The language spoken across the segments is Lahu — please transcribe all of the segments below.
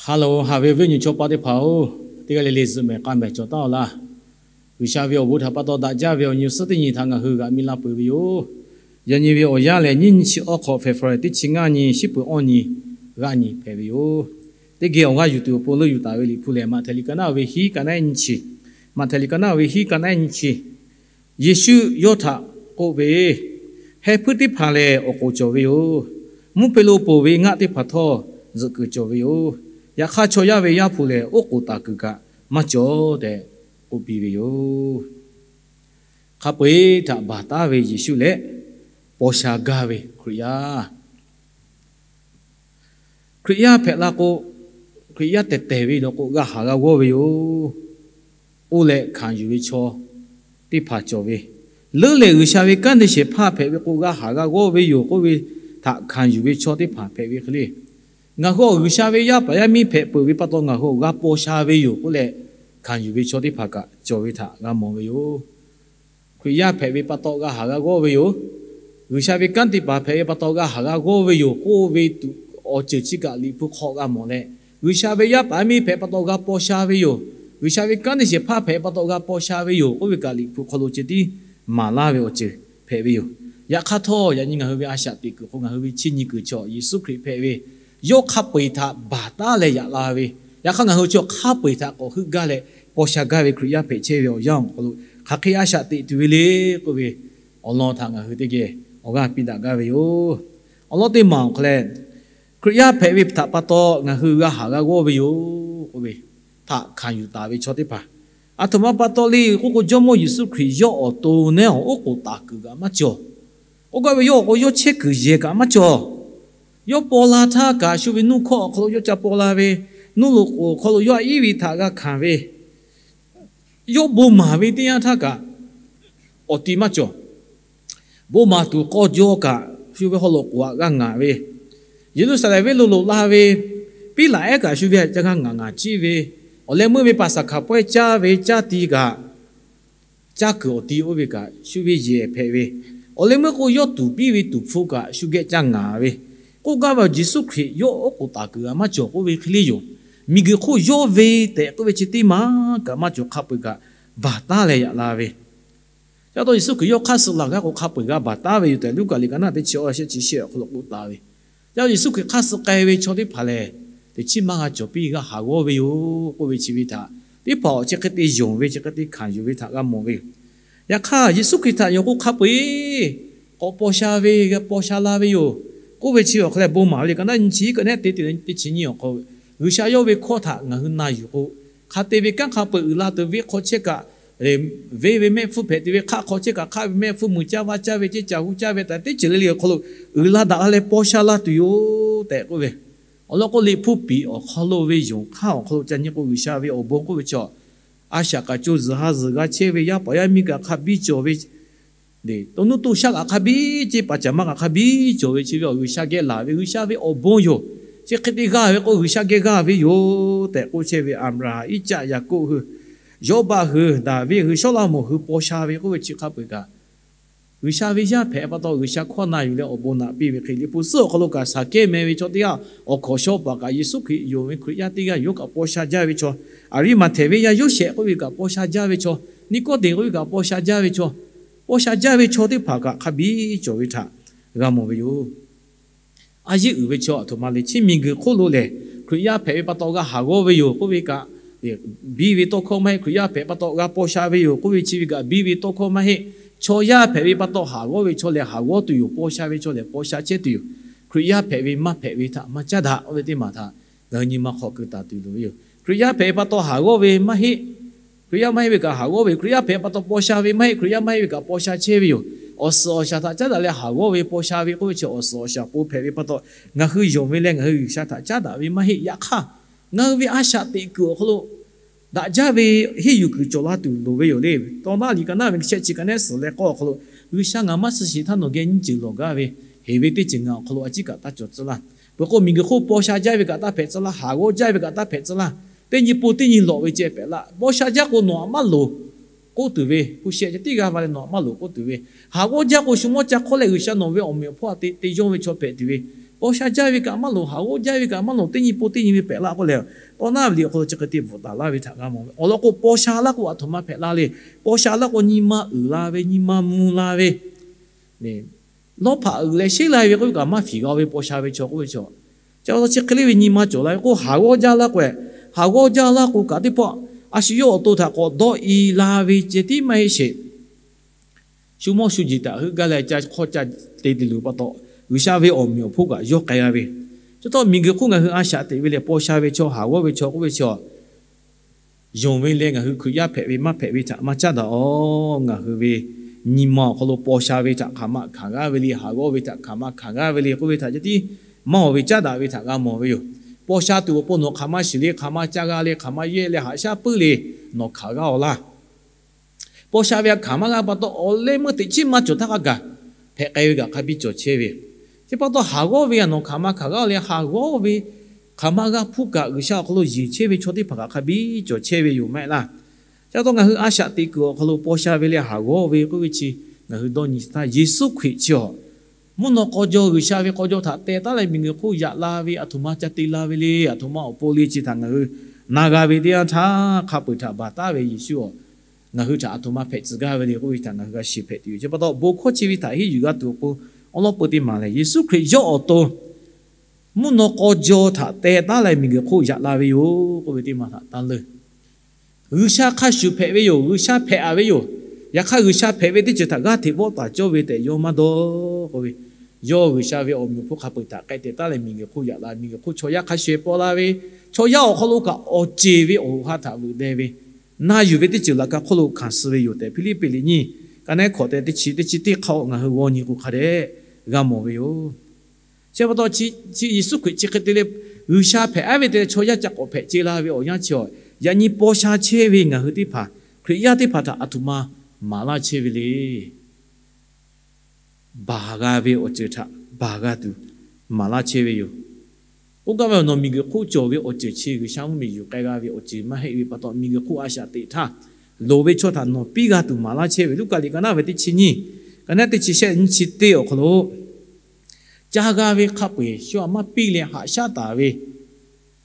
Hello, haꞈ ve awˬ viˉ awˬ nyi chaw paˆ teˇ hpaˍ-oˬ, teˇ g'aˇ le le zuhꞈ mehˍ k'a mehˍ cawˬ taˉ-aw laˇ. G'uiˬsha ve awˬ bon htaꞈ pa taw daꞈ jaˇ ve awˬ nyi awˬ suhˉ teˇ nyi htaꞈ ngaˬ hui g'aꞈ mi la peuˬ ve yoˬ. Yaꞈ nyi ve awˬ yanˇ lehˬ, nyiˇ nyi chi awˉ hk'awꞈ February teˇ chi ngaˇ nyi, shiˉ peuˬ awˇ nyi g'aˇ nyi hpehꞈ ve yoˬ. Teˇ geh awˬ g'aˇ yuˬ tuˬ awˬ pon leuˆ yuˬ taˍ ve Liꞈ hpu lehˬ, Maꞈhtehˍ liꞈ ka naˆ ve hiˉ ka naˆ ehˉ nyi chi, Maꞈhtehˍ liꞈ ka naˆ ve hiˉ ka naˆ ehˉ nyi chi. Yeˍsuˆ yawˇ htaꞈ k'oˆ ve, Heh hpuiˇ teˇ hpaˍ lehˬ awˬ k'oˍ cawˬ ve yoˬ. Mvuhˇ hpe lo ponˬ ve ngaˆ teˇ hpaˍ htawˇ zuhꞈ kuiˬ cawˬ ve yoˬ. Yaꞈ hk'aˇ, chaw yaˇ ve Yaˇ hpu lehˬ oˉ k'oˍ taˍ kuiˬ kaꞈ maˇ cawˬ tehꞈ k'oˆ piˇ ve yoˬ. Hk'a peu-eˬ htaꞈ baˬ taˉ ve Yeˍsuˆ leh paw sha gaˇ ve Hkriꞈ yaˇ. Hkriꞈ yaˇ hpehꞈ la k'o, Hkriꞈ yaˇ tehˬ tehˬ ve law k'o, g'a haˍ g'a g'awˇ ve yoˬ. Oˇ leh hkanˍ yuˬ ve chaw teˇ hpaˍ cawˬ ve, leuˉ lehˬ G'uiˬsha ve kanˉ te shehˍ hpaˇ hpehꞈ ve k'o, g'a haˍ g'a g'awˇ ve yoˬ k'oˆ ve htaꞈ hkanˍ yuˬ ve chaw teˇ hpaˍ hpehꞈ ve hk'e le. Ngaˬ hui awˬ G'uiˬsha ve yaˇ paˍ yaˇ miˇ hpehꞈ peuˬ ve pa taw, ngaˬ hui awˬ g'a paw sha ve yoˬ k'oˆ leh, hkanˍ yuˬ ve chaw teˇ hpaˍ kaꞈ cawˬ ve htaꞈ g'a mawˬ ve yoˬ. Hkriꞈ yaˇ hpehꞈ ve pa taw g'a haˍ g'a g'awˇ ve yoˬ. G'uiˬsha ve kanˉ te paˍ hpehꞈ ve pa taw g'a haˍ g'a g'awˇ ve yoˬ k'oˆ ve tuˬ, awˬ ceuˬ chi kaꞈ Liꞈ hpu hk'aw g'a mawˬ leh, G'uiˬsha ve yaˇ paˍ yaˇ miˇ hpehꞈ pa taw g'a paw sha ve yoˬ. G'uiˬsha ve kanˉ te shehˍ hpaˇ hpehꞈ pa taw g'a paw sha ve yoˬ k'oˆ ve kaꞈ, Liꞈ hpu hk'aw lo ceh tiˉ maˍ laˇ ve awˬ ceuˬ hpehꞈ ve yoˬ. Yaꞈ hk'aˇ htawˇ, yaꞈ nyi ngaˬ hui ve a shaꞈ teꞈ kuiˬ hk'o ngaˬ hui ve chiˇ nyi kuiˬ chaw Yeˍsuˆ Hkriꞈ hpehꞈ ve, yawˇ hk'a peu-eˬ htaꞈ baˬ taˉ leh yaꞈ la ve, yaꞈ hk'aˇ ngaˬ hui chaw hk'a peu-eˬ htaꞈ k'awꞈ heuˆ gaˇ leh paw sha gaˇ ve Hkriꞈ yaˇ hpehꞈ chehˇ ve awˬ yanˇ awˬ hk'aw lo, hk'aˬ hk'e a shaꞈ teꞈ tuˬ ve le k'oˆ ve awˬ lawn htaꞈ ngaˬ hui teˇ geh awˬ g'aˇ piˇ daꞈ gaˇ ve yoˬ. Awˬ lawn teˇ maˬ awˬ hk'aw leh, Hkriꞈ yaˇ hpehꞈ ve htaꞈ pa taw ngaˬ hui g'a haˍ g'a g'awˇ ve yoˬ k'oˆ ve htaꞈ hkanˍ yuˬ taˍ ve chaw teˇ hpaˍ, aˬ htoꞈ ma pa taw le k'oˆ k'o, Jawˇmawˇ Yeˍsuˆ Hkriꞈ yawˇ awˬ to neˉ awˬ oˉ k'oˍ taˍ kuiˬ kaꞈ maˇ cawˬ. K'oˆ gaˇ ve, yawˇ awˬ k'o yawˇ chehˇ kuiˬ yehˬ kaꞈ maˇ cawˬ. Yawˇ paw la htaˇ kaꞈ, shu ve nuˇ hkawˇ awˬ hk'aw lo yawˇ ca paw la ve, nuˇ loꞈ k'oˍ awˬ hk'aw lo yawˇ a iˉ ve htaꞈ g'a hkanˍ ve, yawˇ bon maˍ ve teˇ yanˇ htaˇ kaꞈ awˬ ti maˇ cawˬ. Bon maˍ tuˬ k'aw jaw kaꞈ shu ve haw loꞈ k'oˍ aꞈ g'a ngaˍ ve, Yeˍruˆsaˍlehnˍ venˇ lo loꞈ la ve Piˉlaꞈ ehˉ kaꞈ shu ve aꞈ ca g'a ngaˍ ngaˍ ciˇ ve, awˬ leh meuˇ ve Paˍsaˍhkaˍ pawehˇ caˇ ve caˇ ti kaꞈ caˇ kuiˬ awˬ ti oˇ ve kaꞈ shu ve yehˬ hpehꞈ ve, awˬ leh meuˇ k'o yawˇ tuˍ piˇ ve tuˍ hpfuh kaꞈ shu geh ca ngaˍ ve, k'oˆ gaˇ ve Yeˍsuˆ Hkriꞈ yawˇ oˉ k'oˍ taˍ kuiˬ g'a maˇ cawˬ k'oˆ ve hk'e le yoˬ. Miˬguiˬ hk'oˆ yawˇ ve tehꞈ k'oˆ ve chi teˇ maˬ kaꞈ maˇ cawˬ, hk'a peu-eˬ kaꞈ baˬ taˉ leh yaꞈ la ve. Ca taw Yeˍsuˆ Hkriꞈ yawˇ hk'aˇ suh laˬ gaˇ k'o, hk'a peu-eˬ g'a baˬ taˉ ve yoˬ tehꞈ, Luˉkaꞈ liꞈ ka naˆ teˇ chi awˇ shehˆ chi shehˆ awˬ hk'aw lo k'oˆ taˍ ve, ca Yeˍsuˆ Hkriꞈ hk'aˇ suh k'ai ve chaw teˇ hpaˍ lehˬ, teꞈ chiˉ maˇ g'a cawˬ piˇ g'a haˍ g'awˇ ve yoˬ k'oˆ ve chi ve htaꞈ teˇ hpaˍ awˬ chi hk'e te yonˍ ve, chi hk'e te hkanˍ yuˬ ve htaꞈ g'a mawˬ ve yoˬ. Yaꞈ hk'aˇ, Yeˍsuˆ Hkriꞈ htaꞈ yawˬ k'o hk'a peu-eˬ k'awꞈ paw sha ve, g'a paw sha la ve yoˬ k'oˆ ve chi awˬ hk'aw leh, bon maˍ ve liꞈ ka naˆ nyi chi hiˉ ka naˆ ehˉ teˇ teˇ chi nyi awˬ hk'aw, G'uiˬsha yawˇ ve hkawˇ htaꞈ ngaˬ hui na yuˬ k'o, hk'a te ve kanˉ hk'a peu-eˬ uiˍ la tuˬ ve hk'aw chehˇ kaꞈ, venˇ ve mehˆ hpfuhˇ hpehꞈ tuˬ ve, hk'aˆ hk'aw chehˇ kaꞈ hk'aˆ ve mehˆ hpfuhˇ, muiˬ caˇ vaˇ caˇ ve, ceˇ caˬ hu caˇ ve, taꞈ teˇ ceuˬ le le awˬ hk'aw lo uiˍ la daꞈ la leh paw sha la tuˬ yoˬ tehꞈ k'oˆ ve. Awˬ lawn k'o, Liꞈ hpu piˍ awˬ hk'aw lo ve yonˍ hk'aˇ awˬ hk'aw lo ca nyi k'o, G'uiˬsha ve awˬ bon k'oˆ ve chaw, a shaꞈ kaꞈ co zuhˬ ha zuhˬ g'a chehˇ ve, yaˇ paˍ yaˇ miˇ kaꞈ hk'a biˇ cawˬ ve, to nuˇ to shaˆ kaꞈ hk'a biˇ, ceˇ paˍ caˍ ma kaꞈ hk'a biˇ cawˬ ve, chi ve awˬ G'uiˬsha geh laˬ ve G'uiˬsha ve awˬ bon yoˬ. Chi hk'e te g'a ve k'o, G'uiˬsha geh g'a ve yoˬ tehꞈ k'oˆ chehˇ ve, Aˍbraˍhanˍ, Iˉcaˆ, Yaˍkoˆ hui, Yawˇbaˆ hui, Daˍviˆ hui, Sawˉlaꞈmonˍ hui paw sha ve k'oˆ ve chi hk'a peu-eˬ kaꞈ, G'uiˬsha ve yaˇ hpehꞈ pa taw G'uiˬsha hkawˇ na yuˬ leh awˬ bon naꞈ piˇ ve hk'e, Liꞈ hpu suhˉ awˬ hk'aw lo kaꞈ, Saˍkehˇ meh ve chaw teˇ g'aˇ awˬ hkawnˍ shaw paˍ kaꞈ Yeˍsuˆ Hkriꞈ yonˍ ve Hkriꞈ yaˇ teˇ g'aˇ yawˇ kaꞈ paw sha jaˇ ve chaw, Aˍriˆmaꞈhtehˍ venˇ yaˇ Yoˇsehꞈ k'oˆ ve kaꞈ paw sha jaˇ ve chaw, Niˆkawˇdeˍ k'oˆ ve kaꞈ paw sha jaˇ ve chaw, paw sha jaˇ ve chaw teˇ hpaˍ kaꞈ hk'a biˇ cawˬ ve htaꞈ g'a mawˬ ve yoˬ. A yeˇ uiˍ ve chaw aˬ htoꞈ ma le. Chi miˬguiˬ hk'oˆ lo lehˬ, Hkriꞈ yaˇ hpehꞈ ve pa taw g'a haˍ g'awˇ ve yoˬ k'oˆ ve kaꞈ, biˇ ve tawˇ hkawˇ maˇ heˆ. Hkriꞈ yaˇ hpehꞈ pa taw g'a paw sha ve yoˬ k'oˆ ve chi ve kaꞈ, biˇ ve tawˇ hkawˇ maˇ heˆ. Chaw yaˇ hpehꞈ ve pa taw haˍ g'awˇ ve chaw lehˬ haˍ g'awˇ tuˬ yoˬ. Paw sha ve chaw lehˬ paw sha chehˇ tuˬ yoˬ. Hkriꞈ yaˇ hpehꞈ ve maˇ hpehꞈ ve htaꞈ maˇ caˉ daꞈ k'oˆ ve teˇ maˬ htaꞈ ngaˬ hui nyi ma hk'aw keu taˍ tuˬ loˍ ve yoˬ. Hkriꞈ yaˇ hpehꞈ ve pa taw haˍ g'awˇ ve maˇ heˆ. Hkriꞈ yaˇ maˇ heˆ ve kaꞈ haˍ g'awˇ ve yoˬ. Hkriꞈ yaˇ hpehꞈ pa taw paw sha ve maˇ heˆ. Hkriꞈ yaˇ maˇ heˆ ve kaꞈ paw sha chehˇ ve yoˬ. Awˬ suhˍ awˬ shaˍ htaꞈ caˉ daꞈ leh haˍ g'awˇ ve paw sha ve k'oˆ ve chi awˬ suhˍ awˬ shaˍ pon hpehꞈ ve pa taw, ngaˬ hui yonˍ ve leh ngaˬ hui G'uiˬsha htaꞈ caˉ daꞈ ve maˇ heˆ. Yaꞈ hk'aˇ, ngaˬ hui ve a shaꞈ teꞈ kuiˬ awˬ hk'aw lo daꞈ jaˇ ve henˇ yuˬ kuiˬ cawˬ la tuˬ loˍ ve yoˬ le. Tawˇ naˆ liꞈ ka naˆ ve shehˆ chi ka naˆ ehˉ suhˍ leh k'awˇ awˬ hk'aw lo, G'uiˬsha ngaˬ maˇ suh shiˍ htaˇ nawˬ geh nyiˇ ceuˬ lawˬ gaˇ ve, heˍ ve teˇ ceuˬ ngaˬ awˬ hk'aw lo a ciˉ kaꞈ taˇ cawˬ tcuh laˇ. Peuˬ k'o, miˬguiˬ hk'oˆ paw sha jaˇ ve kaꞈ taˇ hpehꞈ tcuh laˇ. Haˍ g'awˇ jaˇ ve kaꞈ taˇ hpehꞈ tcuh laˇ. Teˇ nyi po teˇ nyi lawꞈ ve ceh hpehꞈ laˇ. Paw sha jaˇ k'o nawˬ aꞈ maˇ loˍ k'oˆ tuˬ ve, hpu sheh ceh tiˉ g'a va leh nawˬ aꞈ maˇ loˍ k'oˆ tuˬ ve, haˍ g'awˇ jaˇ k'o shu mawˇ ca hk'awˇ leh G'uiˬsha nawˬ ve awˬ meꞈ awˬ hponˇ aꞈ te te yawˇ ve chaw hpehꞈ tuˬ ve, Paw sha jaˇ ve kaꞈ maˇ loˍ, haˍ g'awˇ jaˇ ve kaꞈ maˇ loˍ, teˇ nyi pon teˇ nyi ve pehꞈ la k'oˆ leh, tawˇ naˉ ve liꞈ awˬ hk'aw lo chi hk'e te bvuhꞈ taˍ laˇ ve htaꞈ g'a mawˬ ve. Awˬ lawn k'o, paw sha laˇ k'o aˬ htoꞈ ma hpehꞈ la le. Paw sha laˇ k'o nyi ma uiˍ la ve, nyi ma mvuh la ve, lawˇ hpaꞈ uiˍ leh sheˉ la ve k'oˆ ve kaꞈ maˇ fiˍ g'a ve paw sha ve chaw k'oˆ ve chaw. Chi pa taw chi hk'e le ve nyi ma cawˬ la ve k'o, haˍ g'awˇ jaˇ laˇ k'o, haˍ g'awˇ jaˇ laˇ k'o kaꞈ teˇ pawˆ a shu yawˇ awˬ to htaꞈ k'awꞈ dawˇ i la ve ceh tiˉ maˇ heˆ sheˍ. Shu mawˇ shu jeˬ htaꞈ heuˆ gaˇ leh ca hk'awˇ ca te te luˬ pa taw, G'uiˬsha ve awˬ meꞈ awˬ hponˇ kaꞈ yawˇ k'ai g'a ve. Chi pa taw miˬguiˬ hk'oˆ ngaˬ hui a shaꞈ teꞈ ve lehˬ, paw sha ve chaw, haˍ g'awˇ ve chaw k'oˆ ve chaw, yonˍ ve leh ngaˬ hui Hkriꞈ yaˇ hpehꞈ ve maˇ hpehꞈ ve htaꞈ maˇ caˉ daꞈ awˬ. Ngaˬ hui ve nyi ma awˬ hk'aw lo paw sha ve htaꞈ hk'aˬ ma hkanˍ g'aˇ ve le, haˍ g'awˇ ve htaꞈ hk'aˬ ma hkanˍ g'aˇ ve le k'oˆ ve htaꞈ ceh tiˉ maˇ awˬ ve caˉ daꞈ ve htaꞈ g'a mawˬ ve yoˬ. Paw sha tuˬ awˬ pon nawˬ hk'aˬ ma shiˍ le, hk'aˬ ma ca g'a le, hk'aˬ ma yehˇ leh haꞈ shaˉ puiˉ le, nawˬ hkanˍ g'aˇ awˬ laˇ. Paw sha ve a hkanˍ maˇ g'a pa taw, awˬ leh meuˇ teꞈ chiˉ maˇ cawˬ htaˇ hk'a gaˬ hpehꞈ k'ai ve kaꞈ hk'a biˇ cawˬ chehˇ ve. Chi pa taw haˍ g'awˇ ve a nawˬ hk'aˬ ma hkanˍ g'aˇ le, haˍ g'awˇ ve hk'aˬ ma g'a hpuˇ kaꞈ G'uiˬsha awˬ hk'aw lo yeˬ chehˇ ve chaw teˇ hpaˍ kaꞈ hk'a biˇ cawˬ chehˇ ve yoˬ maˇ heˆ laˇ. Chi pa taw ngaˬ hui a shaꞈ teꞈ kuiˬ awˬ hk'aw lo paw sha ve leh haˍ g'awˇ ve k'oˆ ve chi ngaˬ hui dawˇ nyi htaˇ, Yeˍsuˆ Hkriꞈ chi awˬ mvuhˇ naw k'aw jaw G'uiˬsha ve k'aw jaw htaꞈ teh taˉ leh miˬguiˬ hk'oˆ yaꞈ la ve, aˬ htoꞈ ma ca te la ve le, aˬ htoꞈ ma awˬ pon le chi htaꞈ ngaˬ hui na g'a ve teˇ yanˇ htaˇ, hk'a peu-eˬ htaꞈ baˬ taˉ ve Yeˍsuˆ awˬ ngaˬ hui htaꞈ aˬ htoꞈ ma hpehꞈ tcuh gaˇ ve le k'oˆ ve htaꞈ ngaˬ hui g'a shiˍ hpehꞈ tuˬ yoˬ. Chi pa taw bon hkawˇ chi ve htaꞈ henˇ yuˬ g'a tuˬ awˬ pon awˉ lawˉ peu teˇ maˬ lehˬ, Yeˍsuˆ Hkriꞈ yawˇ awˬ to mvuhˇ naw k'aw jaw htaꞈ teh taˉ leh miˬguiˬ hk'oˆ yaꞈ la ve yoˬ k'oˆ ve teˇ maˬ htaꞈ taˇ leuˇ. G'uiˬsha hk'a shuˍ hpehꞈ ve yoˬ. G'uiˬsha hpehꞈ a ve yoˬ. Yaꞈ hk'aˇ G'uiˬsha hpehꞈ ve teˇ ceuˬ htaꞈ g'aˇ hteꞈ vawˆ taˍ cawˇ ve tehꞈ yawˇ maˇ dawˇ k'oˆ ve, yawˇ G'uiˬsha ve awˬ meꞈ awˬ hponˇ hk'a peu-eˬ htaꞈ k'ai teh taˉ leh miˬguiˬ hk'oˆ yaꞈ la, miˬguiˬ hk'oˆ chaw yaˇ hk'a shuˍ shuˍ paw la ve, chaw yaˇ awˬ hk'aw lo kaꞈ awˬ ceˬ ve awˬ hoꞈ ha htaꞈ veuꞈ deh ve, na yuˬ ve teˇ ceuˬ laꞈ ka hk'oˆ lo hkanˍ suh ve yoˬ tehꞈ Hpiˇliˇpiˆ liꞈ nyiˇ ka naˉ hkawꞈ tehꞈ teˇ chi teˇ chi teˇ hk'a-oˬ ngaˬ hui g'aw nyi k'o hk'a dehꞈ g'a mawˬ ve yoˬ. Chi pa taw chi Yeˍsuˆ Hkriꞈ chi hk'e te leh G'uiˬsha hpehꞈ aˉ ve te leh chaw yaˇ ca k'awꞈ hpehꞈ ce la ve awˬ yanˇ chi awˬ, yaꞈ nyi paw sha chehˇ ve ngaˬ hui teˇ hpaˍ, Hkriꞈ yaˇ teˇ hpaˍ htaꞈ aˬ htoꞈ ma maˍ laˇ chehˇ ve le. Baˬ g'a ve awˬ ceuˬ htaꞈ baˬ g'a tuˬ maˍ laˇ chehˇ ve yoˬ. K'oˆ gaˇ ve, nawˬ miˬguiˬ hk'oˆ cawˬ ve awˬ ceuˬ chi G'uiˬsha mvuhˇmiˬ yuˬ k'ai g'a ve awˬ ceuˬ maˇ heˆ ve pa taw, miˬguiˬ hk'oˆ a shaꞈ teꞈ htaˇ loˍ ve chaw htaꞈ nawˬ piˇ g'a tuˬ maˍ laˇ chehˇ ve. Luˉkaꞈ liꞈ ka naˉ ve teˇ chi nyiˇ, ka naˉ teˇ chi shehˆ nyiˇ chi teˇ awˬ hk'aw lo, ca g'a ve hk'a peu-eˬ shu aꞈ maˇ piˇ leh haꞈ shaˉ taˍ ve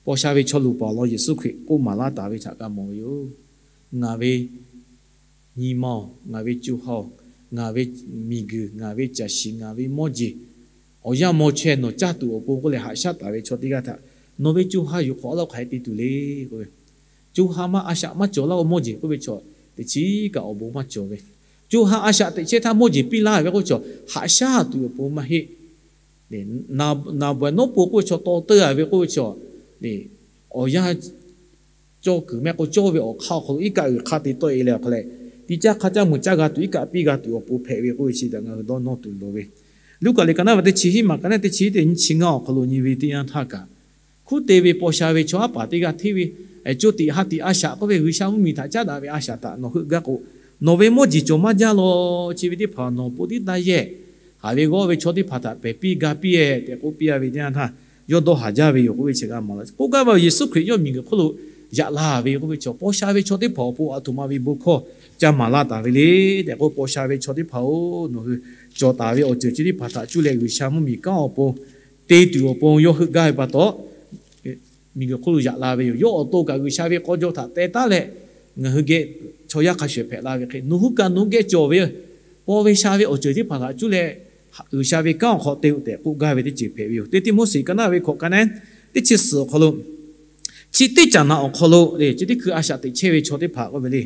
paw sha ve chaw luˬ paˍ awˬ lawn Yeˍsuˆ Hkriꞈ k'oˆ maˍ laˇ taˍ ve htaꞈ g'a mawˬ ve yoˬ. Ngaˬ ve nyi ma-oˬ, ngaˬ ve co ha-oˬ, ngaˬ ve miˬguiˬ, ngaˬ ve caˬ shiˍ, ngaˬ ve mawˇ jeˬ, awˬ yanˇ maw chaweh nawˬ caˇ tuˬ awˬ pon k'oˆ leh haꞈ shaˉ taˍ ve chaw teˇ g'aˇ htaꞈ nawˬ ve co ha yuˬ hk'awꞈ a laˇ hk'aˬ hk'e te tuˬ le k'o, co ha maˇ a shaꞈ maˇ cawˬ laˇ-o mawˇ jeˬ k'oˆ ve chaw, teꞈ chiˉ kaꞈ awˬ bon maˇ cawˬ ve. Co ha a shaꞈ teꞈ chehˇ htaˇ mawˇ jeˬ piˇ laˇ ve k'oˆ ve chaw, haꞈ shaˉ tuˬ awˬ pon maˇ heˆ. Naˍ bawehˬ nawˉ po k'oˆ ve chaw taw teuˇ a ve k'oˆ ve chaw, awˬ yanˇ cawˇ kuiˬ mehˆ k'o cawˇ ve awˬ hk'aˇ awˬ hk'aw lo iˉ kaˆ g'uiˬ hk'aˇ te tawˆ e leh awˬ hk'aw leh, tiꞈ caˇ hk'a caˇ meuꞈ caˇ g'a tuˬ, iˉ kaˆ piˇ g'a tuˬ awˬ pon hpehꞈ ve k'oˆ ve chi htaꞈ ngaˬ hui dawˇ nawˇ tuˬ loˍ ve. Luˉkaꞈ liꞈ ka naˉ ve teˇ chi hiˉ maˬ ka naˉ teˇ chi teˇ nyi chi ngaˇ awˬ hk'aw lo nyi ve teˇ yanˇ htaˇ kaꞈ, hkunˉ te ve paw sha ve chaw haˉ paˍ teˇ g'aˇ hteˇ ve, co tiꞈ ha tiꞈ a shaꞈ k'oˆ ve G'uiˬsha mvuhˇmiˬ htaꞈ caˉ daꞈ ve a shaꞈ htaꞈ nawˬ heuˆ gaˇ k'o, nawˬ ve mawˇ jeˬ cawˬ maˇ jaˇ law. Chi ve teˇ hpaˍ nawˬ pon tiˉ taˇ yehˬ, haˍ ve g'awˇ ve chaw teˇ hpaˍ htaꞈ pehˬ piˇ ga piˇ-e tehꞈ k'oˆ piˇ a ve teˇ yanˇ htaˇ, yawˇ dawˇ haˍ jaˇ ve yoˬ k'oˆ ve chi g'a maˍ laˇ. K'oˆ gaˇ ve Yeˍsuˆ Hkriꞈ yawˇ miˬguiˬ hk'oˆ lo yaꞈ la ve k'oˆ ve chaw, paw sha ve chaw teˇ hpaˍ awˬ pon aˬ htoꞈ ma ve bon hkawˇ ca maˍ laˇ taˍ ve le tehꞈ k'o, paw sha ve chaw teˇ hpaˍ-oˬ, nawˬ hui cawˬ taˍ ve awˬ ceuˬ chi teˇ hpaˍ htaꞈ cuˇ leh G'uiˬsha mvuhˇmiˬ kanˉ awˬ pon te tuˬ awˬ pon yawˇ heuˆ gaˇ ve pa taw, miˬguiˬ hk'oˆ lo yaꞈ la ve yoˬ. Yawˇ awˬ to kaꞈ G'uiˬsha ve k'aw jaw htaꞈ teh taˉ leh, ngaˬ hui geh chaw yaˇ hk'a shuˍ shuˍ hpehꞈ la ve hk'e, nawˬ hui kaꞈ nawˬ hui geh cawˬ ve paw ve sha ve awˬ ceuˬ teˇ hpaˍ htaꞈ cuˇ leh G'uiˬsha ve kanˉ awˬ hk'aw te-o tehꞈ k'oˆ gaˇ ve teˇ ceuˬ hpehꞈ ve yoˬ. Teˇ Tiˆmoˉseˍ ka naˉ ve hkawꞈ ka naˉ teˇ chi suhˍ awˬ hk'aw lo, chi teˇ caꞈ naꞈ awˬ hk'aw lo le, chi teˇ hkui a shaꞈ teꞈ chehˇ ve chaw teˇ hpaˍ k'oˆ ve le,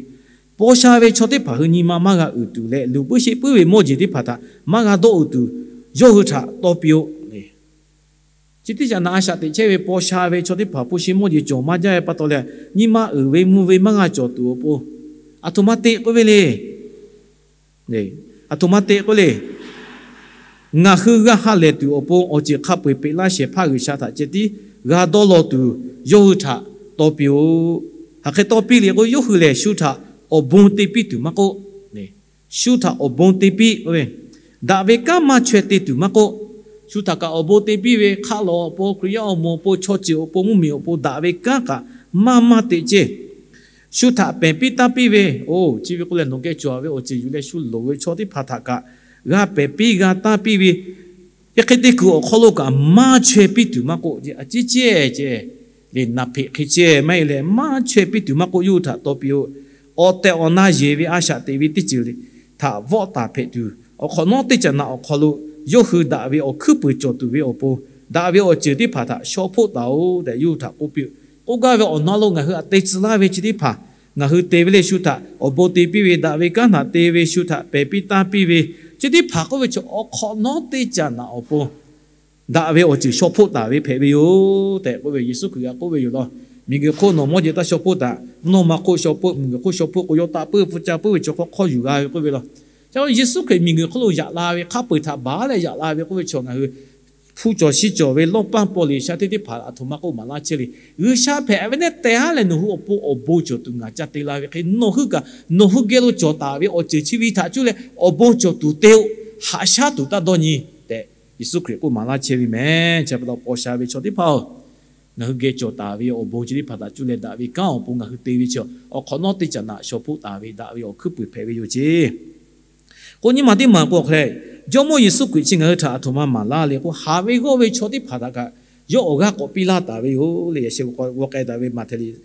paw sha ve chaw teˇ hpaˍ hui nyi ma maˇ g'a uiˍ tuˬ leh, luˬ puiˉ sheˆ puiˉ ve mawˇ jeˬ teˇ hpaˍ htaꞈ maˇ g'a dawˆ uiˍ tuˬ, yawˇ hui htaꞈ tawˇ piˇ-oˆ. Chi teˇ caꞈ naꞈ a shaꞈ teꞈ chehˇ ve paw sha ve chaw teˇ hpaˍ hpu shi mawˇ jeˬ cawˬ maˇ jaˇ ve pa taw leh, nyi ma uiˍ ve mvuh ve maˇ g'a cawˬ tuˬ awˬ pon, aˬ htoꞈ ma te k'oˆ ve le. Aˬ htoꞈ ma te k'oˆ le. Ngaˬ hui g'a ha lehˬ tuˬ awˬ pon awˬ ceuˬ hk'a peu-eˬ peꞈ laˇ shehˍ hpaˇ G'uiˬsha htaꞈ ceh tiˉ g'a dawˇ law tuˬ, yawˇ hui htaꞈ tawˇ piˇ-oˆ. Hk'aˬ hk'e tawˇ piˇ le k'o, yawˇ hui lehˬ shu htaꞈ awˬ bon te piˇ tuˬ maˇ k'oˆ, shu htaꞈ awˬ bon te piˇ, daꞈ ve kanˉ maˇ chaweh te tuˬ maˇ k'oˆ, shu htaꞈ kaꞈ awˬ bon te piˇ ve hk'aˆ lawˬ awˬ pon, Hkriꞈ yaˇ awˬ moˍ awˬ pon, chaw ceuˬ awˬ pon, mvuhˇmiˬ awˬ pon daꞈ ve kanˉ kaꞈ maˇ maˇ te ceˇ. Shu htaꞈ pehˬ piˇ tanˇ piˇ ve, oˇ chi ve k'oˆ leh nawˬ geh cawˬ ve awˬ ceuˬ yuˬ leh shu loˍ ve chaw teˇ hpaˍ htaꞈ kaꞈ g'a pehˬ piˇ g'a tanˇ piˇ ve, Yaꞈ hk'e te kuiˬ awˬ hk'aw lo kaꞈ maˇ chaweh piˇ tuˬ maˇ k'oˆ, a ciˉ cehˇ ceh le, naˍ hpeꞈ hk'e cehˇ maˇ heˆ leh maˇ chaweh piˇ tuˬ maˇ k'oˆ, yawˇ hui htaꞈ taw piˇ-oˆ. Awˬ tehˬ awˬ na yeˬ ve a shaꞈ teꞈ ve teˇ ceuˬ htaꞈ vawˆ taˍ hpehꞈ tuˬ, awˬ hk'awꞈ nawˉ teˇ caꞈ naꞈ awˬ hk'aw lo yawˇ hui daꞈ ve awˬ hkuiˉ puiˍ cawˬ tuˬ ve awˬ pon, daꞈ ve awˬ ceuˬ teˇ hpaˍ htaꞈ shaw hpoˆ taˍ-oꞈ tehꞈ yawˇ hui htaꞈ k'oˆ piˇ-oˆ. K'oˆ gaˇ ve awˬ na lo ngaˬ hui htaꞈ te tcuh laˇ ve chi teˇ hpaˍ, ngaˬ hui te ve leh shu htaꞈ awˬ bon te piˇ ve, daꞈ ve kanˉ htaꞈ te ve shu htaꞈ pehˬ piˇ tanˇ piˇ ve chi teˇ hpaˍ k'oˆ ve chaw, awˬ hk'awꞈ nawˉ teˇ caꞈ naꞈ awˬ pon daꞈ ve awˬ ceuˬ shaw hpoˆ taˍ ve hpehꞈ ve yoˬ tehꞈ k'oˆ ve Yeˍsuˆ Hkriꞈ g'a k'oˆ ve yoˬ law. Miˬguiˬ hk'oˆ nawˬ mawˇ jeˬ taˇ shaw hpoˆ taˍ. Nawˬ maˇ k'oˆ shaw hpoˆ, miˬguiˬ hk'oˆ shaw hpoˆ k'o, yawˇ taˆ puiˉ pfuhˇ ca puiˉ ve chaw hk'aw hk'awˇ yuˬ g'a ve k'oˆ ve law. Ca Yeˍsuˆ Hkriꞈ miˬguiˬ hk'oˆ lo yaꞈ la ve, hk'a peu-eˬ htaꞈ baˬ leh yaꞈ la ve k'oˆ ve chaw, ngaˬ hui hpu cawˬ shi cawˬ ve lawˇ paˇ paw liꞈ sha teˇ teˇ hpaˍ aˬ htoꞈ ma k'oˆ maˍ laˇ chehˇ le. G'uiˬsha hpehꞈ ve nehˉ teh haˉ leh nawˬ hui awˬ pon awˬ bon cawˬ tuˬ ngaˬ ca te la ve hk'e, nawˬ hui kaꞈ nawˬ hui geh lo cawˬ taˍ ve awˬ ceuˬ chi ve htaꞈ cuˇ leh awˬ bon cawˬ tuˬ te-o. Haꞈ shaˉ tuˬ taˇ dawˇ nyi tehꞈ Yeˍsuˆ Hkriꞈ k'oˆ maˍ laˇ chehˇ ve mehˍ. Chi pa taw paw sha ve chaw teˇ hpaˍ-oˬ, ngaˬ hui geh cawˬ taˍ ve awˬ bon chi teˇ hpaˍ htaꞈ cuˇ leh daꞈ ve kanˉ awˬ pon ngaˬ hui te ve chi, awˬ hk'awꞈ nawˉ teˇ caꞈ naꞈ shaw hpoˆ taˍ ve daꞈ ve awˬ hkuiˉ puiˍ hpehꞈ ve yoˬ ceˇ. K'o nyi ma teˇ maˬ k'o hk'e leh, Jawˇmawˇ Yeˍsuˆ Hkriꞈ chi ngaˬ hui htaꞈ aˬ htoꞈ ma maˍ laˇ le k'o, haˍ ve g'awˇ ve chaw teˇ hpaˍ htaꞈ kaꞈ yawˇ awˬ g'aˇ k'awꞈ piˇ laˇ taˍ ve yoˬ le. Yaꞈ sheh g'aw k'ai taˍ ve Maꞈhtehˍ liꞈ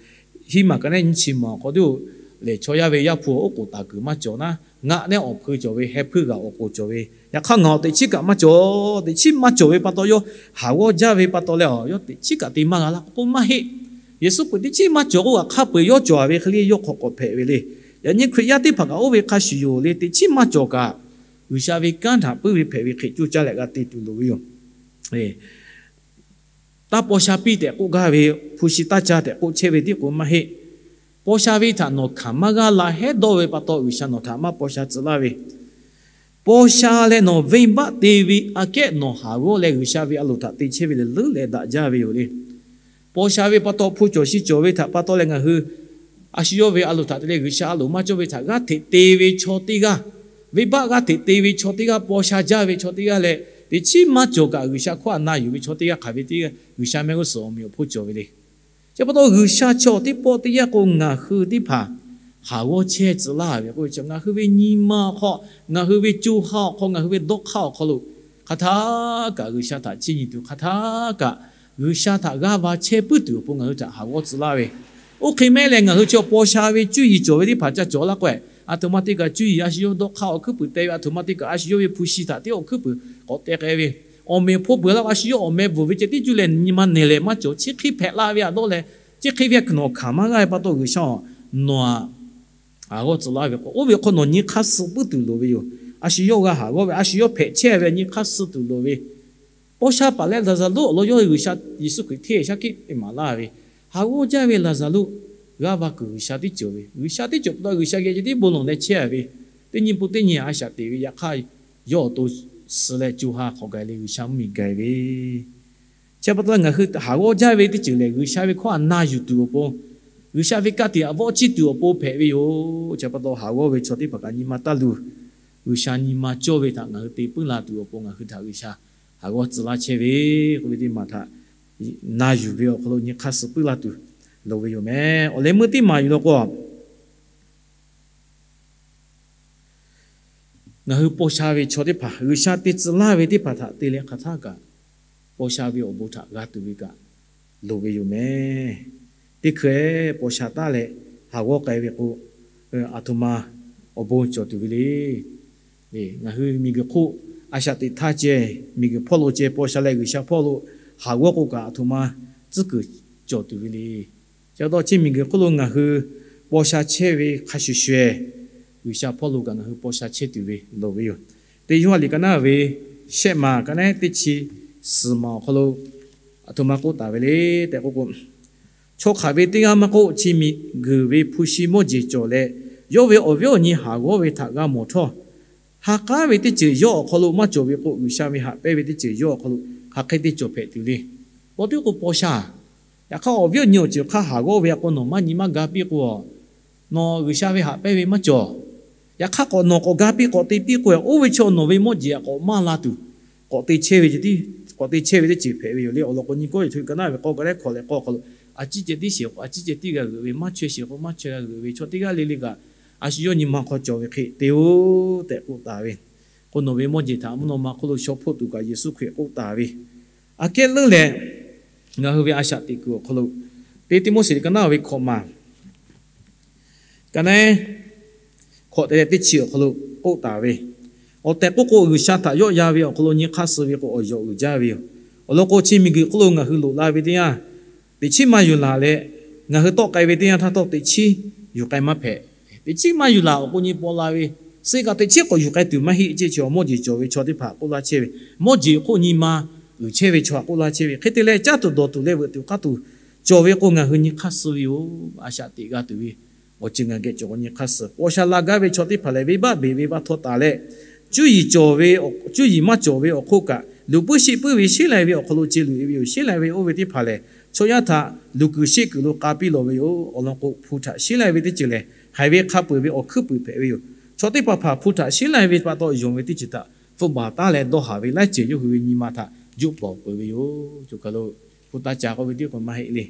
hiˉ maˬ ka nehˉ nyiˇ chi maˬ awˬ hk'aw lo, lehˬ chaw yaˇ ve Yaˇ hpu awˬ oˉ k'oˍ taˍ kuiˬ maˇ cawˬ naˉ, ngaˆ nehˉ awˬ hpui cawˬ ve, heh hpuiˇ g'aꞈ awˬ k'oˍ cawˬ ve, yaꞈ hk'aˇ ngaˬ awˬ teꞈ chiˉ kaꞈ maˇ cawˬ. Teꞈ chiˉ maˇ cawˬ ve pa taw yawˇ haˍ g'awˇ jaˇ ve pa taw leh, yawˇ teˇ chiˉ kaꞈ te maˇ g'a laˇ k'oˆ maˇ heˆ. Yeˍsuˆ Hkriꞈ teˇ chiˉ maˇ cawˬ k'oˆ kaꞈ hk'a peu-eˬ yawˇ cawˬ ve hk'e le yawˇ hk'aw k'awꞈ hpehꞈ ve le. Yaꞈ nyi Hkriꞈ yaˇ teˇ hpaˍ kaꞈ oˇ ve hk'a shuˍ yoˬ le. Teꞈ chiˉ maˇ cawˬ kaꞈ, G'uiˬsha ve kanˉ htaꞈ puiˉ ve hpehꞈ ve hk'e coˇ caˇ leh g'a te tuˬ loˍ ve yoˬ. Taˇ paw sha piˇ tehꞈ k'oˆ gaˇ ve, hpu shi taˇ caˇ tehꞈ k'oˆ chehˇ ve tiˉ k'o maˇ heˆ. Paw sha ve htaꞈ nawˬ hkanˍ maˇ g'aˇ la hehˉ dawˇ ve pa taw, G'uiˬsha nawˬ htaꞈ maˇ paw sha tcuh laˇ ve, paw sha leh nawˬ venˇbaˆ te ve aꞈ kehˉ nawˬ haˍ g'awˇ leh G'uiˬsha ve a loˍ htaꞈ te chehˇ ve lehˬ, leuˉ leh daꞈ jaˇ ve yoˬ le. Paw sha ve pa taw hpu cawˬ shi cawˬ ve htaꞈ pa taw leh ngaˬ hui a shu yawˇ ve a loˍ htaꞈ te leh G'uiˬsha a loˍ maˇ cawˇ ve htaꞈ g'aˇ hteꞈ te ve chaw teˇ g'aˇ, venˇbaˆ g'aˇ hteꞈ te ve chaw teˇ g'aˇ, paw sha jaˇ ve chaw teˇ g'aˇ leh, teꞈ chiˉ maˇ cawˬ kaꞈ G'uiˬsha hkawˇ htaꞈ na yuˬ ve chaw teˇ g'aˇ hk'aˬ ve teˇ g'aˇ G'uiˬsha mehˆ g'uˇ suhˍ awˬ meꞈ awˬ hponˇ cawˬ ve le. Chi pa taw G'uiˬsha chaw teˇ pawˆ teˇ yanˇ k'o ngaˬ hui teˇ hpaˍ haˍ g'awˇ chehˇ tcuh laˇ ve k'oˆ ve chi, ngaˬ hui ve nyi ma awˬ hk'aw, ngaˬ hui ve co ha awˬ hk'aw, ngaˬ hui ve dawˇ hk'aˇ awˬ hk'aw lo hk'aˬ htaˇ kaꞈ G'uiˬsha htaꞈ chiˇ nyi tuˬ, hk'aˬ htaˇ kaꞈ G'uiˬsha htaꞈ g'aˇ va chehˇ puiˉ tuˬ awˬ pon ngaˬ hui htaꞈ haˍ g'awˇ tcuh laˇ ve. Oˇ hk'e mehˆ leh ngaˬ hui chi paw sha ve cuˇ yiˍ cawˬ ve teˇ hpaˍ ca cawˬ laˇ k'o, aˬ htoꞈ ma te kaꞈ cuˇ yiˍ a shu yawˇ dawˇ hk'aˇ awˬ hkuiˉ puiˍ te ve, aˬ htoꞈ ma te kaꞈ a shu yawˇ ve hpu shi htaꞈ tiˉ awˬ hkuiˉ puiˍ k'awꞈ te k'ai ve, awˬ meꞈ awˬ hponˇ peuˬ laˇ a shu yawˇ awˬ meh bvuhˬ ve ceh tiˉ cuˇ leh nyi ma nehˬ lehˬ maˇ cawˬ, chi hk'e hpehꞈ la ve aꞈ dawˇ leh, chi hk'e ve a hkaw nawˬ hkanˍ maˇ g'aˇ ve pa taw G'uiˬsha-oˬ, nawˬ aꞈ haˍ g'awˇ tcuh laˇ ve k'o, oˇ ve hk'aw nawˬ nyi hk'aˇ suh puiˉ tuˬ loˍ ve yoˬ. A shu yawˇ g'a haˍ g'awˇ ve, a shu yawˇ hpehꞈ chehˇ ve nyi hk'aˇ suh tuˬ loˍ ve. Paw sha paˍ leh Laˍzaˍruˆ awˬ lawn yawˇ G'uiˬsha Yeˍsuˆ Hkriꞈ hteˇ shaˉ hkiˆ te maˍ laˇ ve, haˍ g'awˇ jaˇ ve Laˍzaˍruˆ g'aˇ va kuiˬ G'uiˬsha teˇ ceuˬ ve, G'uiˬsha teˇ ceuˬ pa taw G'uiˬsha geh ceh tiˉ bon lawˬ leh chehˇ ve, teˇ nyi pun teˇ nyi a shaꞈ teꞈ ve yaꞈ hk'aˇ, yawˇ awˬ to suh leh co ha hk'awꞈ gaˬ leh G'uiˬsha mvuhˇmiˬ gaˬ ve Chi pa taw ngaˬ hui haˍ g'awˇ jaˇ ve teˇ ceuˬ lehˬ, G'uiˬsha ve hkawˇ htaꞈ na yuˬ tuˬ awˬ pon, G'uiˬsha ve ka tiꞈ aꞈ vawˆ chiˇ tuˬ awˬ pon hpehꞈ ve yoˬ. Chi pa taw haˍ g'awˇ ve chaw teˇ hpaˍ kaꞈ nyi ma taˇ luˬ. G'uiˬsha nyi ma cawˇ ve htaꞈ ngaˬ hui te puiˉ la tuˬ awˬ pon ngaˬ hui htaꞈ G'uiˬsha haˍ g'awˇ tcuh laˇ chehˇ ve k'oˆ ve teˇ maˬ htaꞈ na yuˬ ve awˬ hk'aw lo nyi hk'aˇ suh puiˉ la tuˬ loˍ ve yoˬ mehˍ. Awˬ leh meuˇ teˇ maˬ yuˬ law k'o, ngaˬ hui paw sha ve chaw teˇ hpaˍ, G'uiˬsha te tcuh laˇ ve teˇ hpaˍ htaꞈ te leh hk'aˬ htaˇ kaꞈ, paw sha ve awˬ bon htaꞈ g'a tuˬ ve kaꞈ loˍ ve yoˬ mehˍ. Teˇ hkui paw sha taˉ leh haˍ g'awˇ k'ai ve k'o, aˬ htoꞈ ma awˬ bon cawˬ tuˬ ve le. Ngaˬ hui miˬguiˬ hk'oˆ a shaꞈ teꞈ htaˇ ceh, miˬguiˬ hpawˇ lo ceh paw sha leh G'uiˬsha hpawˇ lo haˍ g'awˇ k'o kaꞈ aˬ htoꞈ ma tcuhˉ kuiˬ cawˬ tuˬ ve le. Chi pa taw chi miˬguiˬ hk'oˆ lo ngaˬ hui paw sha chehˇ ve hk'a shuˍ shuˍ, G'uiˬsha hpawˇ lo kaꞈ ngaˬ hui paw sha chehˇ tuˬ ve loˍ ve yoˬ. Teˇ Yoˇhanˬ liꞈ ka naˉ ve shehˆ maˬ ka naˉ teˇ chi suhˍ maˬ awˬ hk'aw lo aˬ htoꞈ ma k'oˆ taˍ ve le tehꞈ k'oˆ k'o, chaw hk'aˬ ve teˇ g'aˇ maˇ k'oˆ, chi miˬguiˬ ve hpu shi mawˇ jeˬ cawˬ leh, yawˇ ve awˬ viˉ awˬ nyi haˍ g'awˇ ve htaꞈ g'a mawˬ htawˇ, ha k'aˉ ve teˇ ceuˬ yawˇ awˬ hk'aw lo maˇ cawˬ ve k'o, G'uiˬsha ve haꞈ pehnˇ ve teˇ ceuˬ yawˇ awˬ hk'aw lo hk'aˬ hk'e te cawˬ hpehꞈ tuˬ le. K'o teˇ k'o paw sha, yaꞈ hk'aˇ awˬ viˉ awˬ nyi awˬ ceuˬ hk'aˇ haˍ g'awˇ ve a k'o nawˬ maˇ nyi maˇ ga piˇ k'o, nawˬ G'uiˬsha ve haꞈ pehnˇ ve maˇ cawˬ. Yaꞈ hk'aˇ k'awꞈ nawˬ k'awꞈ ga piˇ k'awꞈ te piˇ k'o, oˇ ve chaw nawˬ ve mawˇ jeˬ aꞈ k'awꞈ maˇ la tuˬ, k'awꞈ te chehˇ ve ceh tiˉ, k'awꞈ te chehˇ ve teˇ ceuˬ hpehꞈ ve yoˬ le. Awˬ lawn k'o nyi kawˇ yeˬ htoꞈ ka naˉ ve k'awˇ ka lehˉ hkawꞈ leh k'awˇ hk'aw lo, a ciˉ ceh tiˉ sheˍ k'o a ciˉ ceh tiˉ g'a g'euꞈ ve, maˇ chaweh sheˍ k'o maˇ chaweh g'a g'euꞈ ve, chaw teˇ g'aˇ le le kaꞈ a shu yawˇ nyi ma hk'aw cawˬ ve hk'e te-o tehꞈ k'oˆ taˍ ve. k'o, nawˬ ve mawˇ jeˬ htaꞈ mvuhˇ naw ma hk'oˆ lo shaw hpoˆ tuˬ kaꞈ Yeˍsuˆ Hkriꞈ k'oˆ taˍ ve. Aꞈ kehˉ leuˉ leh, ngaˬ hui ve a shaꞈ teꞈ kuiˬ awˬ hk'aw lo, teˇ Tiˆmoˉseˍ ka naˉ ve hkawꞈ maˬ ka naˉ hkawꞈ te leh teˇ chi awˬ hk'aw lo k'oˆ taˍ ve, awˬ tehˬ k'oˆ k'o, G'uiˬsha htaꞈ yawˆ yan ve awˬ hk'aw lo nyi hk'aˇ suh ve k'o, awˬ yawˬ uiˍ jaˇ ve yoˬ. Awˬ lawn k'o, chi miˬguiˬ hk'oˆ lo ngaˬ hui loꞈ la ve teˇ yanˇ, teꞈ chiˉ maˇ yuˬ laˬ leh, ngaˬ hui tawˆ k'ai ve teˇ yanˇ htaˇ htawˇ teꞈ chiˉ yuˬ k'ai maˇ hpehꞈ. Teꞈ chiˉ maˇ yuˬ laˬ awˬ k'o nyi paw la ve, suh kaꞈ teꞈ chiˉ k'awꞈ yuˬ k'ai tuˬ maˇ heˆ. Ceˇ chi awˬ mawˇ jeˬ cawˬ ve chaw teˇ hpaˍ k'oˆ laˇ chehˇ ve, mawˇ jeˬ hk'oˆ nyi ma uiˍ chehˇ ve chaw htaꞈ k'oˆ laˇ chehˇ ve hk'e te leh, caˇ tuˬ dawˬ tuˬ leh veuꞈ tuˬ k'aˇ tuˬ cawˬ ve k'o, ngaˬ hui nyi hk'aˇ suh ve yoˬ. A shaꞈ teꞈ g'a tuˬ ve awˬ ceuˬ ngaˬ geh cawˬ k'o nyi hk'aˇ suh. Paw sha la gaˇ ve chaw teˇ hpaˍ lehˬ, venˇbaˆ beˬ ve vaˇ htawˇ taˍ leh, cuˇ yiˍ cawˬ ve, cuˇ yiˍ maˇ cawˬ ve awˬ hk'oˆ kaꞈ, luˬ puiˉ sheˆ puiˉ ve sheˉ lai ve awˬ hk'aw lo ce luˬ e ve yoˬ. Sheˉ lai ve oˇ ve teˇ hpaˍ lehˬ, chaw yaˇ htaꞈ luˬ kuiˬ sheˆ kuiˬ lo k'a piˇ lawˬ ve yoˬ. Awˬ lawn k'o, hpu htaꞈ sheˉ lai ve teˇ ceuˬ lehˬ, haiˬ ve hk'a peu-eˬ ve awˬ hkuiˉ puiˍ hpehꞈ ve yoˬ. Chaw teˇ hpaˍ hpaˍ hpu htaꞈ sheˉ lai ve pa taw yonˍ ve teˇ ceuˬ htaꞈ hpfuhˆ baˬ taˉ leh dawˇ haˍ ve laiˉ ceuˬ yawˇ hui ve nyi ma htaꞈ juˆ pawˍ peuˬ ve yoˬ. Choˬ kaˬ lo hpu taˇ ca k'oˆ ve tiˉ k'o maˇ heˆ le.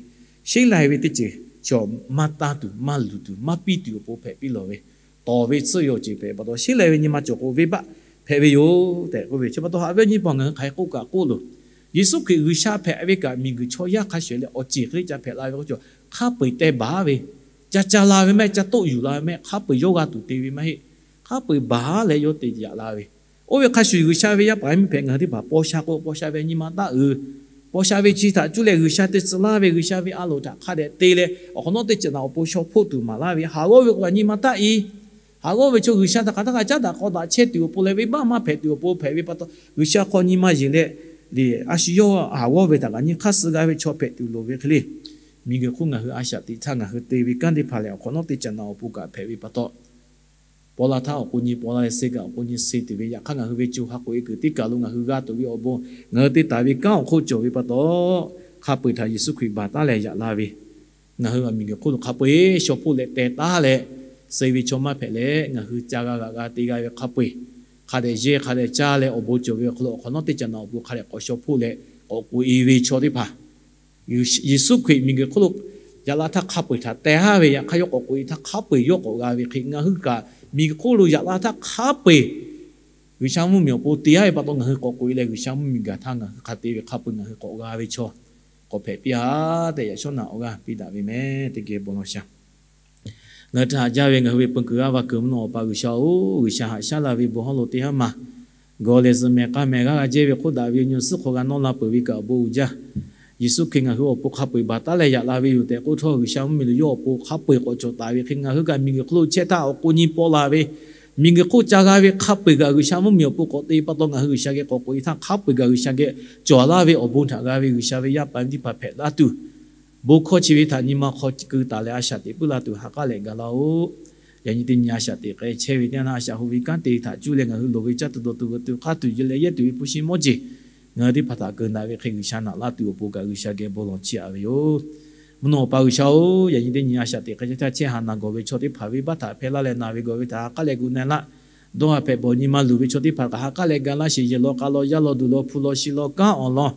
Sheˉ lai ve teˇ ceuˬ chaw maˇ tanˇ tuˬ, maˇ luˬ tuˬ, maˇ piˇ tuˬ awˬ pon hpehꞈ piˇ lawˬ ve, tawˍ ve tsuhˇ ve awˬ ceuˬ hpehꞈ pa taw, sheˉ lai ve nyi ma cawˬ k'o venˇbaˆ hpehꞈ ve yoˬ tehꞈ k'oˆ ve. Chi pa taw haꞈ ve nyi paw ngaˬ hui hk'aˬ hk'e k'oˆ kaꞈ k'oˆ loˬ, Yeˍsuˆ Hkriꞈ G'uiˬsha hpehꞈ ve kaꞈ, miˬguiˬ chaw yaˇ hk'a shuˍ leh awˬ ceˬ hk'e le ca hpehꞈ la ve k'oˆ cawˬ, hk'a peu-eˬ teh baˬ ve, ca ca la ve maˇ heˆ, ca toˆ yuˬ la ve maˇ heˆ, hk'a peu-eˬ yawˇ g'a tuˬ te ve maˇ heˆ. Hk'a peu-eˬ baˬ leh yawˇ te yaꞈ la ve. Oˇ ve hk'a shuˍ G'uiˬsha ve yaˇ paˍ yaˇ miˇ hpehꞈ ngaˬ hui teˇ hpaˍ paw sha k'o, paw sha ve nyi ma taˇ uiˍ. Paw sha ve chi htaꞈ cuˇ leh G'uiˬsha te tcuh laˇ ve, G'uiˬsha ve a loˍ htaꞈ hk'a dehꞈ te leh, awˬ hk'awꞈ nawˉ teˇ ceuˬ naꞈ awˬ pon shaw hpoˆ tuˬ maˍ laˇ ve, haˍ g'awˇ ve k'o kaꞈ nyi ma taˇ i. Haˍ g'awˇ ve chaw G'uiˬsha htaꞈ hk'aˬ htaˇ kaꞈ caˉ daꞈ k'aw daꞈ chehˇ tuˬ awˬ pon leh, venˇbaˆ maˇ hpehꞈ tuˬ awˬ pon hpehꞈ ve pa taw, G'uiˬsha hk'aw nyi ma yeˬ leh, le, a shu yawˇ haˍ g'awˇ ve htaꞈ kaꞈ nyi hk'aˇ suh g'a ve chaw hpehꞈ tuˬ loˍ ve hk'e le. Miˬguiˬ hk'oˆ ngaˬ hui a shaꞈ teꞈ htaˇ ngaˬ hui te ve kanˉ teˇ hpaˍ lehˬ, awˬ hk'awꞈ nawˉ teˇ ceuˬ naꞈ awˬ pon kaꞈ hpehꞈ ve pa taw, paw la htaˇ awˬ k'o nyi paw la leh, suh kaꞈ awˬ k'o nyi suh tuˬ ve, yaꞈ hk'aˇ ngaˬ hui ve co ha k'oꞈ e kuiˬ teˇ kaˬ lo ngaˬ hui g'a tuˬ ve awˬ bon, ngaˬ hui te taˍ ve kanˉ awˬ hk'oˆ cawˬ ve pa taw, hk'a peu-eˬ htaꞈ Yeˍsuˆ Hkriꞈ baˬ taˉ leh yaꞈ la ve, ngaˬ hui a miˬguiˬ hk'oˆ lo hk'a peu-eˬ shaw hpoˆ leh teh taˉ leh, suh ve chaw maˇ hpehꞈ leh, ngaˬ hui ca g'a g'aꞈ g'a te g'a ve hk'a peu-eˬ, hk'a dehꞈ yehˇ hk'a dehꞈ caˇ leh awˬ bon cawˬ ve awˬ hk'aw lo awˬ hk'awꞈ nawˉ teˇ ceuˬ naꞈ awˬ pon hk'a dehꞈ k'awꞈ shaw hpoˆ leh k'awꞈ k'oꞈ e ve chaw teˇ hpaˍ, Yeˍsuˆ Hkriꞈ miˬguiˬ hk'oˆ lo yaꞈ la htaˇ hk'a peu-eˬ htaꞈ teh haˉ ve, yaꞈ hk'aˇ yawˇ k'awꞈ k'oꞈ e htaˇ hk'a peu-eˬ yawˇ k'awꞈ g'a ve hk'e, ngaˬ hui kaꞈ miˬguiˬ hk'oˆ lo yaꞈ la htaˇ hk'a peu-eˬ G'uiˬsha mvuhˇmiˬ awˬ pon te haˉ ve pa taw, ngaˬ hui k'awꞈ k'oꞈ e leh G'uiˬsha mvuhˇmiˬ gaˬ htaˇ ngaˬ hui hk'a te ve hk'a peu-eˬ ngaˬ hui k'awꞈ g'a ve chaw k'awꞈ hpehꞈ piˇ-a tehꞈ, yaꞈ shawˉ naꞈ awˬ g'aˇ piˇ daꞈ ve meh. Teˇ geh bon lawˬ shaˍ. Ngaˬ hui htaꞈ haꞈ jaˇ ve ngaˬ hui ve peu kuiˬ g'aˇ va kuiˬ mvuhˇ naw Awˬ pa G'uiˬsha-oˬ, G'uiˬsha haꞈ shaˉ la ve bon hawˉ lo teˇ haˉ maˬ gawˬ lehˬ zuhꞈ mehˍ k'a mehˍ g'aˇ g'a jehˇ ve hk'oˆ daꞈ ve nyi suhˉ hk'aw g'a nawˇ la peuˬ ve kaꞈ awˬ bon uiˍ jaˇ. Yeˍsuˆ Hkriꞈ ngaˬ hui awˬ pon hk'a peu-eˬ baˬ taˉ leh yaꞈ la ve yoˬ tehꞈ k'oˆ htawˇ, G'uiˬsha mvuhˇmiˬ lo yawˇ awˬ pon hk'a peu-eˬ k'awꞈ cawˬ taˍ ve hk'e, ngaˬ hui kaꞈ miˬguiˬ hk'oˆ lo chehˇ htaˇ awˬ k'o nyi paw la ve, miˬguiˬ hk'oˆ ca g'a ve hk'a peu-eˬ kaꞈ G'uiˬsha mvuhˇmiˬ awˬ pon k'awꞈ te pa taw, ngaˬ hui G'uiˬsha geh k'awꞈ k'oꞈ e htaˇ hk'a peu-eˬ kaꞈ G'uiˬsha geh cawˬ laˇ ve awˬ bon htaꞈ g'a ve G'uiˬsha ve yaˇ paˍ miˇ teˇ hpaˍ hpehꞈ laˇ tuˬ, bon hkawˇ chi ve htaꞈ nyi ma hk'aw keu taˍ leh a shaꞈ teꞈ puiˉ laˇ tuˬ ha k'aˉ leh ga laˇ-oˆ. Yaꞈ nyi teˇ nyi a shaꞈ teꞈ k'ai chehˇ ve teˇ yanˇ, a shaꞈ hoꞈ ve kanˉ te htaꞈ cuˇ leh ngaˬ hui loˍ ve caˇ tuˬ dawˬ tuˬ veuꞈ tuˬ hk'aˇ tuˬ, yehˬ leh yehˇ tuˬ ve hpu shi mawˇ jeˬ ngaˬ hui teˇ hpaˍ htaꞈ keu daꞈ ve hk'e, G'uiˬsha naꞈ laˇ tuˬ awˬ pon kaꞈ G'uiˬsha geh bon lawˬ chiˇ aꞈ ve yoˬ. Mvuhˇ naw Awˬ pa G'uiˬsha-oˬ, yaꞈ nyi teˇ nyi a shaꞈ teꞈ k'ai chehˇ htaˇ, chehˇ haꞈ naˬ gawˬ ve chaw teˇ hpaˍ, venˇbaˆ htaꞈ hpehˇ laˇ leh naˬ ve gawˬ ve htaꞈ ha k'aˉ leh gu na-e laˇ. Dawˇ haˍ hpehꞈ bawˬ nyi ma luˬ ve chaw teˇ hpaˍ kaꞈ ha k'aˉ leh ga laˇ sheˍ. Yehˬ law k'a law, yaˇ law duˬ law, hpu law shi law, kanˉ awˬ lawn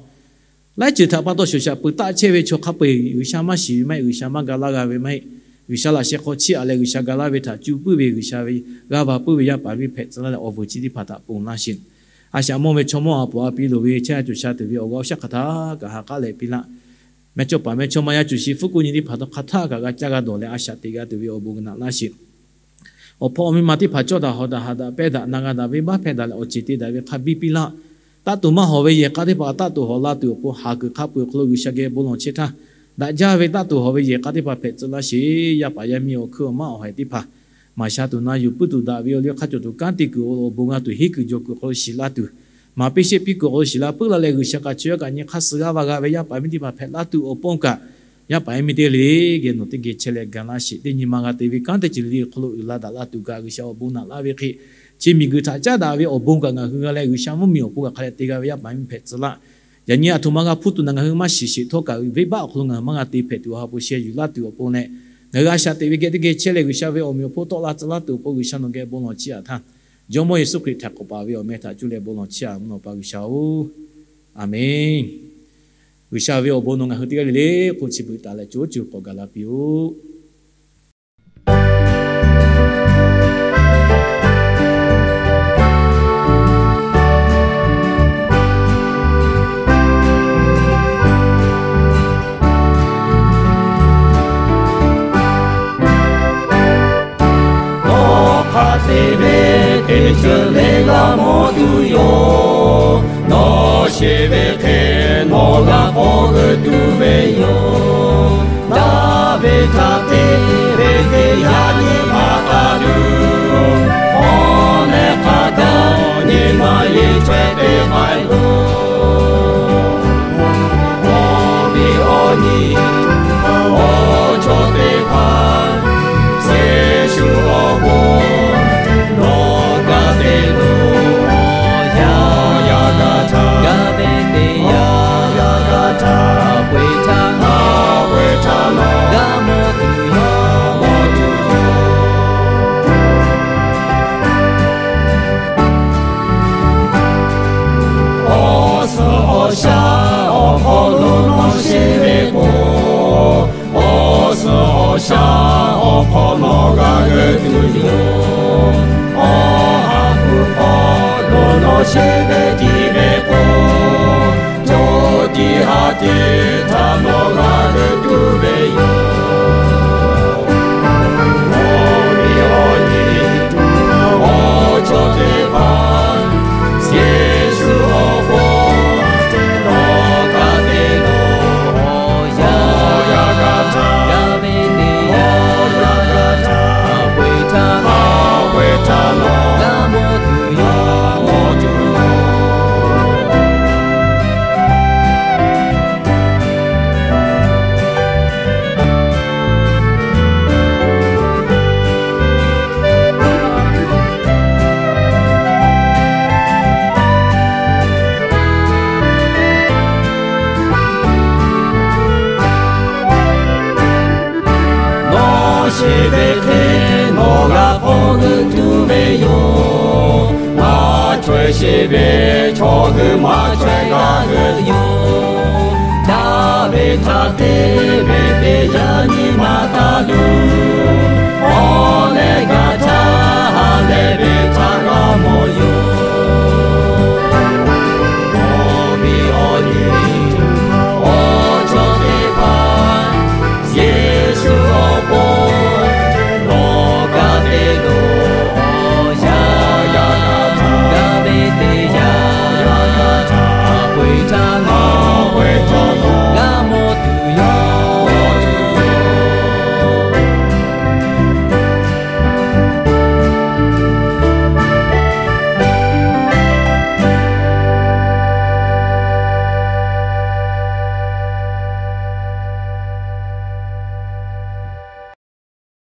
laiˉ ceuˬ htaꞈ pa taw shoˍ shaꞈ peuˬ taˆ chehˇ ve chaw hk'a peu-eˬ G'uiˬsha maˇ shiˍ ve maˇ heˆ, G'uiˬsha maˇ ga laˇ g'a ve maˇ heˆ, G'uiˬsha laꞈ sheh hk'aw chiˇ aꞈ leh G'uiˬsha ga laˇ ve htaꞈ cuˇ puiˉ ve, G'uiˬsha ve g'aˇ va puiˉ ve yaˇ paˍ miˇ hpehꞈ tcuh laˇ leh awˬ vuiˬ chi teˇ hpaˍ htaꞈ ponˬ laˇ sheˍ. A shaꞈ mawˇ ve chaw mawˇ a poˍ a pi loˍ ve chehˇ a cawˬ sha tuˬ ve awˬ g'aˇ awˬ shaˉ hk'aˬ htaˇ kaꞈ ha k'aˉ leh piˇ laˇ. Mehˇ chawˇ paˍ mehˇ chawˇ ma yaˇ cawˬ shi hpfuhˆ kuˆ nyi teˇ hpaˍ htawˇ hk'a htaˇ kaꞈ g'a caˇ g'a dawˬ leh a shaꞈ teꞈ g'a tuˬ ve awˬ bon g'a naꞈ laˇ sheˍ. Awˬ hpawˇ awˬ miˇ ma teˇ hpaˍ cawˇ daꞈ hawˍ daꞈ haꞈ daꞈ pehnˇ daꞈ na g'a daꞈ venˇbaˆ hpehˇ daꞈ leh awˬ ceˬ te daꞈ ve hk'a biˇ piˇ laˇ. Taˆ tuˬ maˇ hawˍ ve yehˬ k'a teˇ hpaˍ taˆ tuˬ hawˍ la tuˬ awˬ pon haˍ kuiˬ hk'a peu-eˬ awˬ hk'aw lo G'uiˬsha geh bon lawˬ chehˇ htaˇ, daꞈ jaˇ ve taˆ tuˬ hawˍ ve yehˬ k'a teˇ hpaˍ hpehꞈ tcuh laˇ sheˍ. Yaˇ paˍ yaˇ miˇ awˬ hkuiˉ awˬ maˇ awˬ haiˬ teˇ hpaˍ maˍ sha tuˬ na yuˬ puiˉ tuˬ daꞈ ve awˬ liˇ hk'a cawˬ tuˬ kanˉ te kuiˬ awˬ bon g'a tuˬ henˇ kuiˬ jaw kuiˬ hk'aw lo shiˍ laˇ tuˬ, maˍ piˇ sheˆ piˇ kuiˬ awˬ hk'aw lo shiˍ laˇ puiˉ laˇ leh, G'uiˬsha kaꞈ chaw yaˇ kaꞈ nyi hk'aˇ suh g'aˇ va g'a ve yaˇ paˍ miˇ teˇ hpaˍ hpehꞈ laˇ tuˬ awˬ pon kaꞈ, yaˇ paˍ yaˇ miˇ teˇ g'aˇ le le geh nawˬ teˇ geh chehˇ leh ga laˇ sheˍ. Teˇ nyi ma g'a te ve kanˉ teˇ ceuˬ le le hk'aw lo uiˍ la daꞈ la tuˬ kaꞈ G'uiˬsha awˬ bon naꞈ laˇ ve hk'e, chi miˬguiˬ htaꞈ caˉ daꞈ ve awˬ bon kaꞈ ngaˬ hui g'a leh, G'uiˬsha mvuhˇmiˬ awˬ pon kaꞈ hk'a dehꞈ te g'a ve yaˇ paˍ yaˇ miˇ hpehꞈ tcuh laˇ. Yaꞈ nyi aˬ htoꞈ ma g'a hpuˇ tuˬ na ngaˬ hui maˇ shiˍ sheˍ htawˇ kaꞈ, venˇbaˆ awˬ hk'aw lo ngaˬ hui maˇ g'a te hpehꞈ tuˬ awˬ ha hpu sheh yuˬ laˇ tuˬ awˬ pon leh, ngaˬ hui a shaꞈ teꞈ ve geh teˇ geh chehˇ leh G'uiˬsha ve awˬ meꞈ awˬ hponˇ tawˆ la tcuh laˇ tuˬ awˬ pon G'uiˬsha nawˬ geh bon lawˬ chiˇ aꞈ htaˇ, Jawˇmawˇ Yeˍsuˆ Hkriꞈ htaꞈ k'awꞈ paˍ ve awˬ meh htaꞈ cuˇ leh bon lawˬ chiˇ aꞈ mvuhˇ naw Awˬ pa G'uiˬsha-oˬ, Aˍmenˇ. G'uiˬsha ve awˬ bon nawˬ ngaˬ hui teˇ g'aˇ le le hk'oˆ chi beuꞈ taˍ leh co co k'awꞈ gaˬ la piˇ-oˆ. Chi ve hk'e nawˬ g'a k'awꞈ g'euˆ tuˬ ve yoˬ. Daˍviˆ htaꞈ te ve teˇ yanˇ nyi ma htaꞈ tuˬ, awˬ meh hk'a gaˬ nyi ma yeˬ chaweh te k'ai loˬ. Awˬ viˉ awˬ nyi awˬ chaw teˇ hpaˍ, Yeˍsuˆ awˬ bon nawˬ g'a te loˬ. Yaˇ yaˇ g'a htaˇ, g'a ve teˇ yanˇ, yaˇ g'a htaˇ, hk'a peu-eˬ htaˇ, hk'a peu-eˬ htaˇ nawˬ g'a mawˬ tuˬ yoˬ, mawˬ tuˬ yoˬ. Awˬ suhˍ awˬ shaˍ awˬ hk'aw lo nawˬ sheˍ ve k'o, awˬ suhˍ awˬ shaˍ awˬ hk'aw nawˬ g'a g'euˆ tuˬ yoˬ. Awˬ ha hpu hk'aw lo nawˬ sheˍ ve tiˉ ve k'o, co tiꞈ ha tiꞈ htaꞈ nawˬ g'a g'euˆ tuˬ ve yoˬ. Awˬ viˉ awˬ nyi awˬ chaw teˇ hpaˍ, Yeˍsuˆ awˬ bon nawˬ g'a te loˬ. Yaˇ yaˇ g'a htaˇ, g'a ve teˇ yanˇ, yaˇ g'a htaˇ, hk'a peu-eˬ htaˇ, hk'a peu-eˬ htaˇ nawˬ g'a mawˬ tuˬ yoˬ, mawˬ tuˬ yoˬ. Nawˬ sheˍ ve hk'e nawˬ g'a k'awꞈ g'euˆ tuˬ ve yoˬ. Maˇ chaweh sheˍ ve chaw hui maˇ chaweh g'a g'euˆ yoˬ. Daˍviˆ htaꞈ